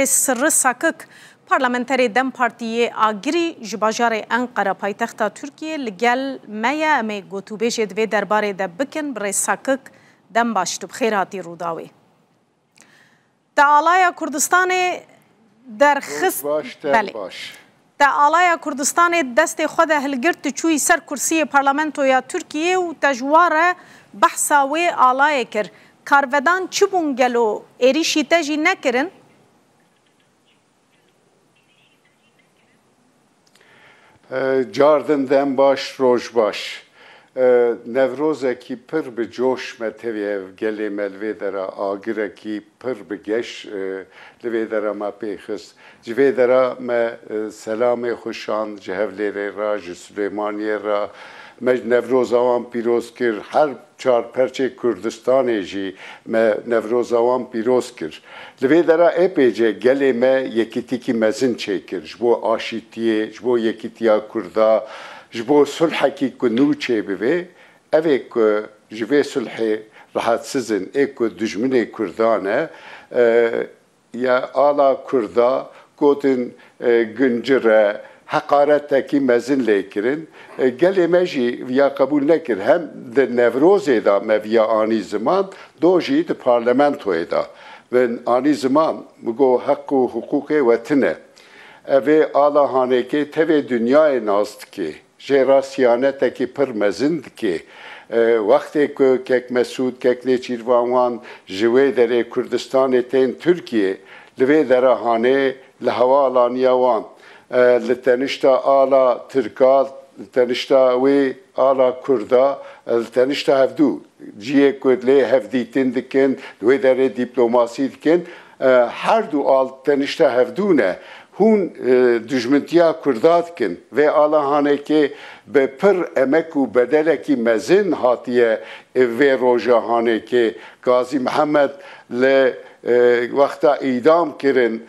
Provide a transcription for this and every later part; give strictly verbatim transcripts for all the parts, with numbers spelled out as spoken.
Sirri Sakik, parlamenterê DEM Partî yê Agirî ji bajarê Enqera, paytexta Tirkiyê, li gel me ye. Em ê gotûbêjê di vê derbarê de bikin. Birêz Sakik, dem baş, tu bi xêr hatî Rûdawê. Te alaya Kurdistanê derxist. Roj baş, dem Belê. baş. Te alaya Kurdistanê destê xwe de hilgirt, tu çûyî ser kursiyê parlamentoya Tirkiyê û te ji wa re behsa wê alayê kir. Karvedan çi bûn gelo, êrîşî te jî nekirin? E, cardin dem baş, roj baş. E, Newrozekî pir bi coş me tevî ev gelê me li vê dera, agirekî pir bi geş, e, li vê dera me pê xist. Ji vê dera me, e, selamê xwe şand ji Hevlêrê re, ji Silêmaniyê re. Me Newroza wan pîroz kir. Her çar perçê Kurdistanê jî me Newroza wan pîroz kir. Li vê dera êpêce gelê me yekîtîkî mezin çêkir. Ji bo aşîtiyê, ji bo yekîtiya Kurda, ji bo sulhekî ku nû çêbivê, ev ê ku ji vê sulhê rahatsiz in, ê ku dijminê Kurdan e, e, ya ala Kurda gotin, e, gincir e, heqaretekî mezin lê kirin. E, gelê me jî viya qebûl nekir. Hem di Newrozê de me viya anî ziman, do jî di parlamentoyê de. Min anî ziman, min got, heq û hiqûqê we tune. Evê ala Hanêkê tevê dinyayê nas dike. Jê re siyanetekî pir mezin dike. E, wextê ku kek Mesûd, kek Nêçîrvan wan ji wê derê Kurdistanê tên Tirkiyê, li vê dera Hanê li hevalaniya wan, e, li tenişta ala Tirka, li tenişta wê ala Kurda, e, li tenişta hevdû cihê ku lê hevdîtin dikin, li wê derê dîplomasî dikin, e, her du al tenişta hevdû ne. Hûn, e, dijmintiya Kurda dikin. Vê ala Hanekê bi pir emek û bedelekî mezin hatiye, e, vê roja Hanekê. Gazî Mihemed li, e, wexta îdam kirin,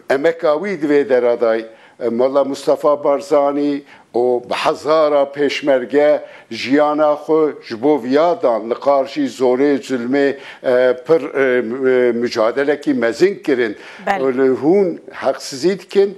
emeka wî di vê dera day. E, Molla Mustafa Barzanî, û bi hezara pêşmerge jiyana xwe ji bo viya dan, li qarşî zorê, zulmê, e, pir, e, e, mucadelekî mezin kirin. Belê. Li hûn heqsizî dikin,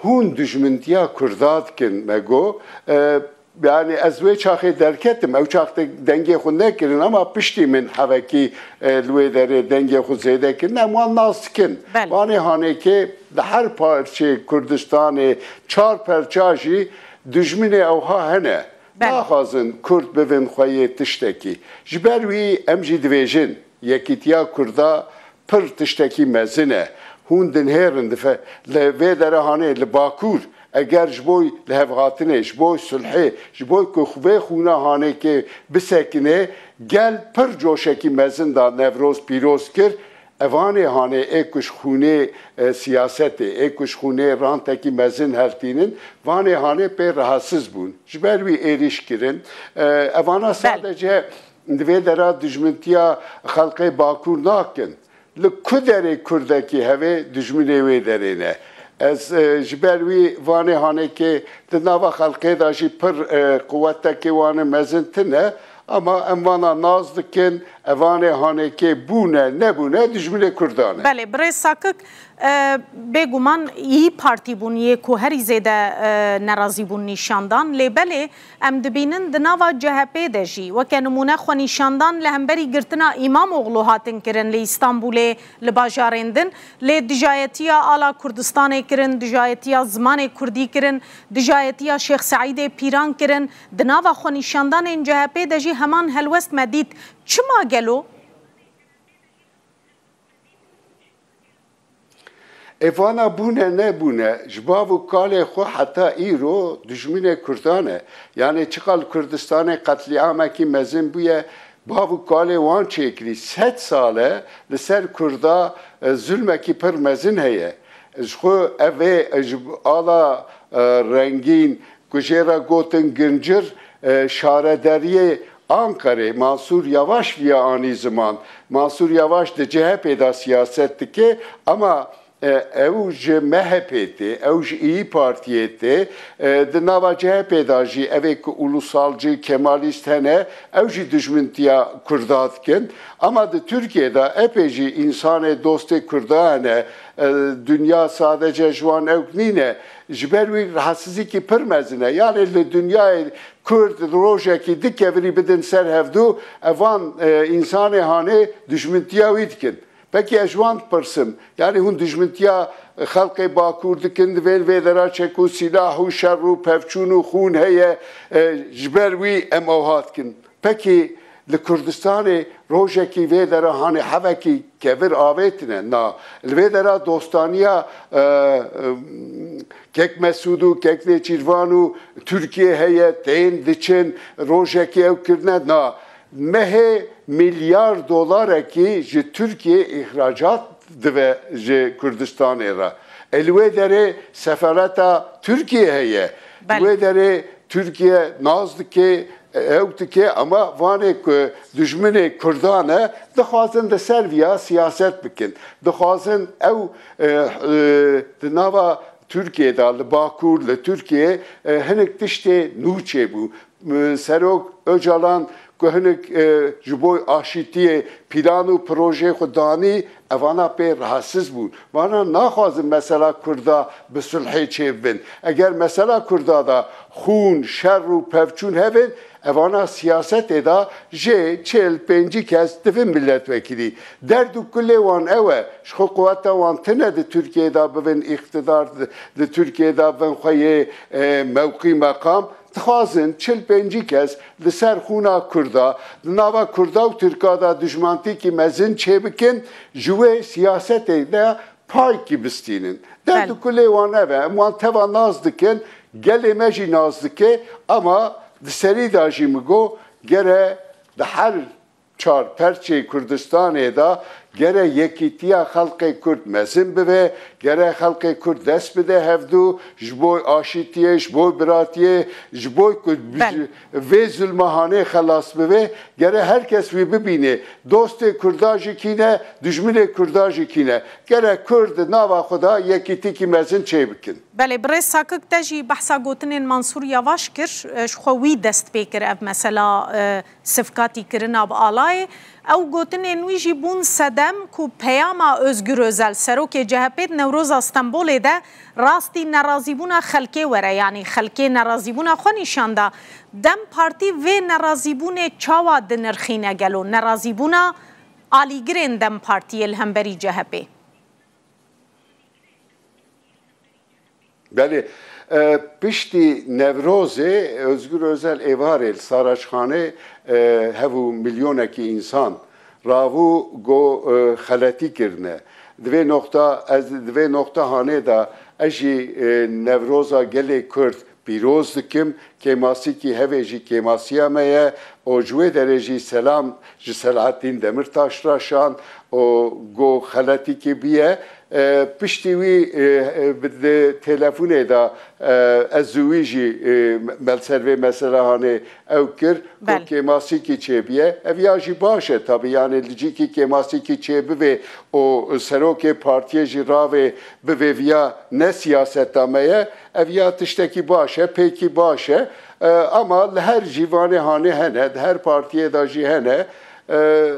hûn dijmintiya Kurda dikin, me got. E, yani ez wê çaxê derketim, ew çax de dengê xwe nekirin, ama piştî min hevekî, e, li wê derê dengê xwe zêde kirin, em wan nas dikin. Belê. Vanê Hanekê li her parçeyê Kurdistanê, çar perça jî dijminê ewha hene. Belê. Naxwazin Kurd bibin xweyê tiştekî. Ji ber wî em jî dibêjin, yekîtiya Kurda pir tiştekî mezin e. Hûn dinhêrin dife, li vê dera Hanê, li Bakur, eger ji bo lihevhatinê, ji bo sulhê, ji bo ku vê xûna Hanekê bisekine, gel pir coşekî mezin da Newroz pîroz kir. Evanê Hanê ê ku ji xûnê, e, siyasetê, ê ku ji xûnê rantekî mezin heltînin, vanê Hanê pê rahatsiz bûn. Ji ber wî êrîş kirin. E, evana Belê. sadece di vê dera dijmintiya xelkê Bakur nakin. Li ku derê Kurdekî hevê dijminê wê derê ne. Ez, e, ji ber wî vanê Hanekê di nava xelkê de jî pir, e, quwetekê wan e mezin tune. Ama em vana nas dikin, evanê Hanekê bûne, nebûne, dijminê Kurdan e. Belê, birêz Sakik, e, bêguman İYİ Partî bûn yê ku herî zêde, e, nerazîbûn nîşan dan. Lê belê, em dibînin di nava C H P de jî, weke nimûne xwenîşandan li hemberî girtina Îmamoğlu hatin kirin li Îstanbulê, li bajarên din. Lê dijayetiya ala Kurdistanê kirin, dijayetiya zimanê Kurdî kirin, dijayetiya Şêx Seîdê Pîran kirin. Di nava xwenîşandanên C H P de jî heman helwest me dît. Çima gelo? Ê vana bûne nebûne, ji bav û kalê xwe heta îro dijminê Kurdan e. Yanê çiqas li Kurdistanê qetlîamekî mezin bûye, bav û kalê wan çêkirî. Sed sal e li ser Kurda, e, zulmekî pir mezin heye. Ji xwe ev ê, e, ji ala, e, rengîn ku jê re gotin gincir, e, şaredariyê Anqerê, Mansûr Yavaş viya anî ziman. Mansûr Yavaş di C H P de siyaset dike, ama E, ew ji M H P tê, ew ji İYİ Partiyê tê. E, di nava C H P de jî evê ku ulusalcı, kemalîst hene, ew jî dijmintiya Kurda dikin. Ama di Tirkiyê de epê jî însanê dostê Kurda hene. E, dinya sadece ji wan ewk nîne. Ji ber wî rahatsizîkî pir mezin e. Yani li dinyayê Kurd rojekî di kevirî bidin ser hevdû, evan, e, însanê hanê dijmintiya wî dikin. Pekî ez ji wan dipirsim, yanî hûn dijmintiya xelkê Bakur dikin, divên vê dera çek û sîlah û şer û pevçûn û xûn heye, e, ji ber wî em ewha dikin. Pekî li Kurdistanê rojekî vê dera hanê hevekî kevir avêtine? Na. Li vê dera dostaniya, e, e, Kek Mesûd û Kek Nêçîrvan û Tirkiye heye, tên diçin, rojekî ew kirine? Na. Mehê milyar dolarekî ji Tirkiye îhracat dibe ji Kurdistanê re. E, li wê derê sefareta Tirkiye heye. Belê. Li wê derê Tirkiye nas dike, ew dike, ama vanê ku dijminê Kurdan e, dixwazin li ser viya siyaset bikin. Dixwazin ew, e, e, di nava Tirkiye de, li Bakur, li Tirkiye, e, hinek tiştê nû çêbû. Serok Ocalan ku hinek, e, ji bo aşîtiyê plan û projeyê xwe danî, evana pê rahatsiz bûn. Vana naxwazin mesela Kurda bi sulhê çêbibin. Eger mesela Kurda de xûn, şer û pevçûn hebin, evana siyasetê de jê çil pêncî kes dibin milletvekilî. Derd û kulê wan ew e. Ji xwe quweta wan tune di Tirkiyê de bibin îqtidar, di, di Tirkiyê de bibin xwe yê, e, mewqî meqam. Dixwazin çil pêncî kes li ser xûna Kurda, di nava Kurda û Tirka de dijmantîkî mezin çêbikin, ji wê siyasetê de paykî bistînin. Derd û Belê. kulê wan ev e, em wan teva nas dikin, gelê me jî nas dike, ama di serî de jî min got, gere di her çar perçê Kurdistanê de gere yekîtiya xelkê Kurd mezin bibe, gere xelkê Kurd dest bide hevdû, ji bo aşîtiyê, ji bo biratiyê, ji bo ku bi- Belê. vê zulma hanê xelas bibe, gere her kes wî bibîne. Dostê Kurda jî kî ne, dijminê Kurda jî kî ne. Gere Kurd nava xwe de yekîtikî mezin çêbikin. Belê, birêz Sakik, te jî behsa gotinên Mansûr Yavaş kir, e, ji xwe wî dest pê kir ev mesela, e, sivkatîkirina bi alayê. Ew gotinên wî jî bûn sedem ku peyama Ozgur Ozel, serokê C H P di Newroza Stenbolê de rastî nerazîbûna xelkê were, yanî xelkê nerazîbûna xwe nîşan da. DEM Partî vê nerazîbûnê çawa dinirxîne gelo? Nerazîbûna alîgirên DEM Partiyê li hemberî C H P? Belê, e, piştî Newrozê Ozgur Ozel êvarê li Saraçxanê, e, hev û milyonekî însan rabû, got, e, xeletî kirine. Di vê noqta, ez di vê noqta hanê de ez jî, e, Newroza gelê Kurd pîroz dikim. Kêmasîkî hevê jî kêmasiya me ye. Û ji wê derê jî selam ji Selahattîn Demirtaş re şand û got xeletîkî bûye. E, piştî wî, e, e, di telefonê de, e, ez û wî jî, e, me li ser vê mesela hanê ew kir ku Belê. kêmasîkî çêbûye. Ev ya jî baş e tabî, yanê li cîkî kêmasîkî çêbibê û serokê partiyê jî ravê bivê viya ne siyaseta me ye. Ev ya tiştekî baş e, pêkî baş e. E, ama li her cîvanê hanê hene, di her partiyê de jî hene. E,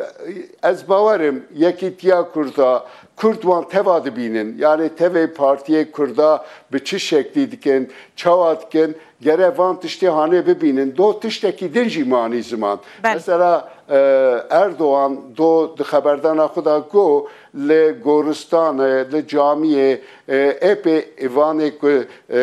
ez bawerim yekîtiya Kurda, Kurd wan teva dibînin. Yanê tevê partiyê Kurda bi çi şeklî dikin, çawa dikin, gere van tiştê hanê bibînin. Do tiştekî din jî manî ziman. Belê. Mesela, e, Erdogan do di xeberdana xwe de got, li goristan, e, li camiyê, e, epê vanê ku, e,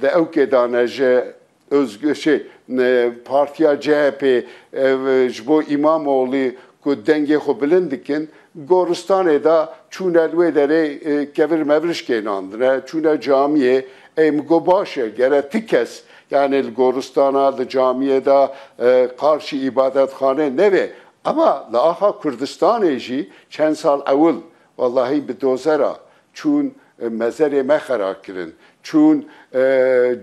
di ewkê de ne ji Özgür, şey, e, partiya C H P, e, ji bo İmamoğlu ku dengê xwe bilind dikin, goristanê de çûne li wê derê, e, kevir mevir şikênandine, çûne camiyê, ey min got baş e, gere ti kes, yani li goristana, li camiyê de, e, qarşî îbadetxanê nebe. Ama li axa Kurdistanê jî çend sal ewil, wellahî bi dozera çûn e, mezerê me xera kirin. Çûn, e,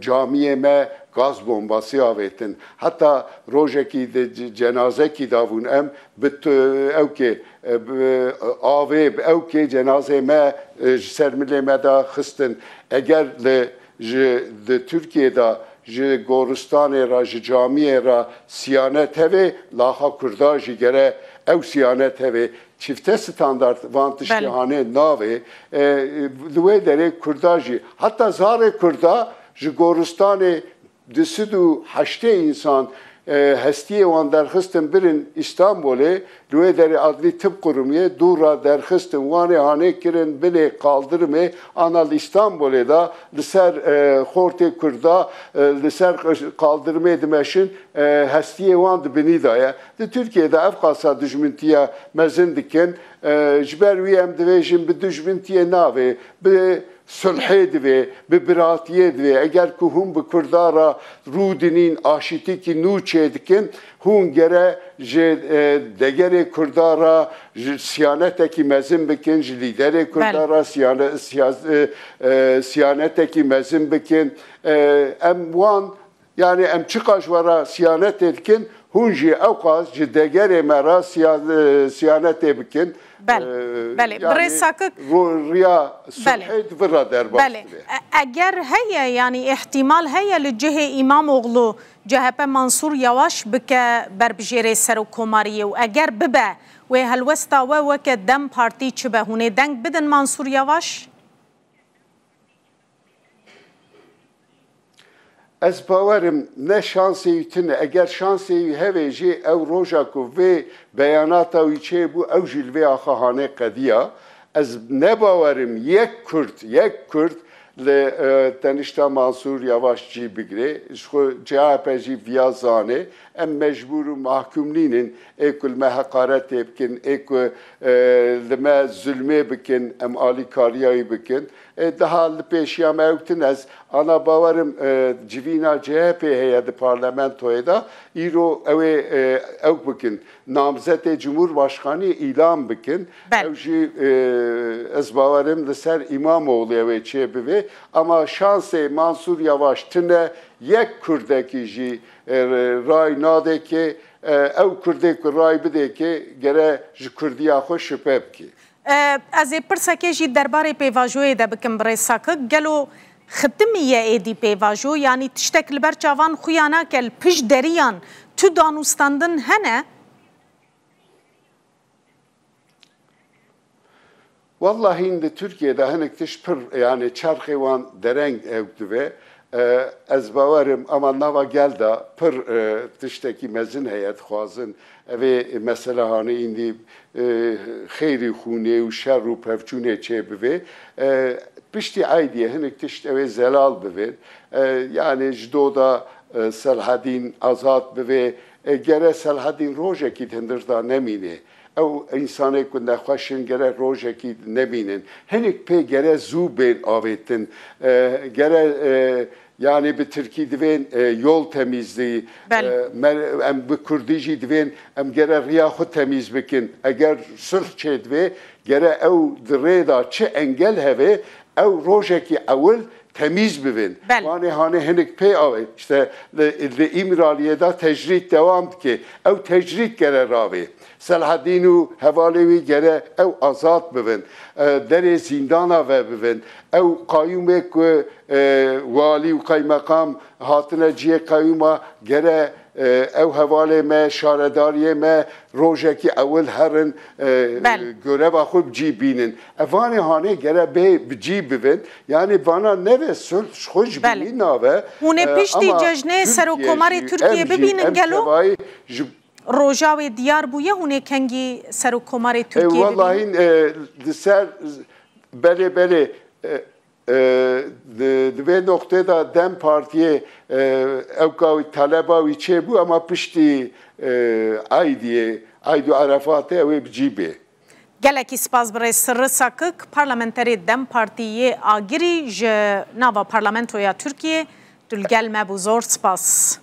camiyê me gaz bombasî avêtin. Heta rojekî di c-, cenazekî davûn em bi tu-, ewkê, e, bi avê, bi ewkê cenazê me, e, ji ser milê me de xistin. Eger li, ji, di Tirkiyê de ji goristanê re, ji camiyê re siyanet hevê, laxa Kurda jî gere ew siyanet hevê. Çifte standart van tiştê Belê. hanê navê. E, li wê derê Kurda jî, heta zarê Kurda ji goristanê du sed û heştê însan, e, hestiyê wan derxistin birin Îstanbulê, li wê derê adlî tib qurumiyê, dû re derxistin, wanê hanê kirin binê qaldirimê, ana li Îstanbulê de li ser, e, xortê Kurda, e, li ser qaldirimê dimeşin, e, hestiyê wan di binî de ye. Di Tirkiyê de ev qasa dijmintiya mezin dikin. E, ji ber wî em dibêjin bi dijmintiyê navê, bi sulhê divê, bi biratiyê divê. Eger ku hûn bi Kurda re rû dinîn, aşîtîkî nû çê dikin, hûn gere ji, e, degerê Kurda re ji siyanetekî mezin bikin, ji lîderê Kurda Belê. re siyane-, siyaz-, e, e, siyanetekî mezin bikin. E, em wan Yanî em çiqas ji we re siyanetê dikin, hûn jî ewqas ji degerê me re siya-, e, siyanetê bikin. Belê, E, belê. yanî Birêz Sakik, ro-, riya belê. sulhê di vir re derbas Belê. dibe. E-, eger heye, yanî îhtîmal heye li cihê Îmamoğlu C H P Mansûr Yavaş bike berbijêrê serokkomariyê û eger bibe, wê helwesta we weke DEM Partî çi be? Hûn ê deng bidin Mansûr Yavaş? Ez bawerim ne şansê wî tune. Eger şansê wî hevê jî ew roja ku vê beyanata wî çêbû, ew jî li vê axa hanê qediya. Ez ne bawerim yek Kurd, yek Kurd li, e, tenişta Mansûr Yavaş cî bigire. Ji xwe C H P jî viya zane. Em mecbûr û mahkûm nînin ê ku li me heqaretê bikin, ê ku, e, li me zulmê bikin, em alîkariya wî bikin. E, daha li pêşiya me ew tune ez ana bawerim, e, civîna C H P heye di parlamentoyê de, îro ew ê, e, ew bikin, namzetê Cumhurbaşkanî îlan bikin. Belê. Ew jî, e, ez bawerim li ser Îmamoğlu ew ê çê bivê. Ama şansê Mansûr Yavaş tune, yek Kurdekî jî, e, ray nadê kê, e, ew Kurdê ku ray bidê kê, gere ji Kurdiya xwe şipe bike. E, ez ê pirsekê jî derbarê pêvajoyê de bikim, birêz Sakik. Gelo xitimiye êdî pêvajo, yanî tiştek li ber çavan xuya nake, li pişt deriyan tu danûstandin hene? Wallahî di Tirkiyê de hinek tişt pir, yanî çerxê wan dereng ew dibe. E, ez bawerim, ama nava gel de pir, e, tiştekî mezin heye, dixwazin evê mesela hanê îndî, e, xêrî xûnê û şer û pevçûnê çê bivê. E, piştî eydiyê hinek tişt ew ê zelal bivên. E, yanî ji do de, e, Selhedîn azad bivê. E, gere Selhedîn rojekî di hundir de nemîne. Ew însanê ku nexweş in gere rojekî nemînin. Hinek pê gere zû bên avêtin. E, gere, e, yanî bi tirkî divên, e, yol temizliği. Belê. E, me-, em bi kurdî jî divên em gere riya xwe temîz bikin. Eger sulh çêdivê, gere ew di rê de çi engel hevê, ew rojekî ewil temîz bibin. Belê. Wanê hanê hinek pê avê. İşte li, li Îmraliyê de tecrîd dewam dike. Ew tecrîd gere ravê. Selhedîn û hevalê wî gere ew azad bibin. E, derê zîndana vebibin. Ew qayûmê ku, e, walî û qeymeqam hatine cihê qeyûma gere, e, ew hevalê me, şaredariyê me rojekî ewil herin, e, Belê. göreva xwe bi cî bînin. Evanê hanê gere bê bi cî bibin. Yanî vana neve sulh ji xwe ji Belê. bînî nave. Hûn ê E, piştî ama cejnê Tirkiye serokkomarê jî, Tirkiye em jî, bibînin em gelo? tevayî ji Roja wê diyar bûye, hûn ê kengî serokkomarê E, Tirkiyê wallahî, bibînin? e, di ser, belê, belê, e, e, di, di vê noqtê de DEM Partiyê, e, ewka wî taleba wî çêbû, ama piştî, e, Eydiyê, Eyd û Erefatê ew ê bi cî bê. Gelekî spas birêz Sirri Sakik, parlamenterê DEM Partî yê Agirî ji nava Parlamentoya Tirkiyê, tu li gel me bû, zor spas.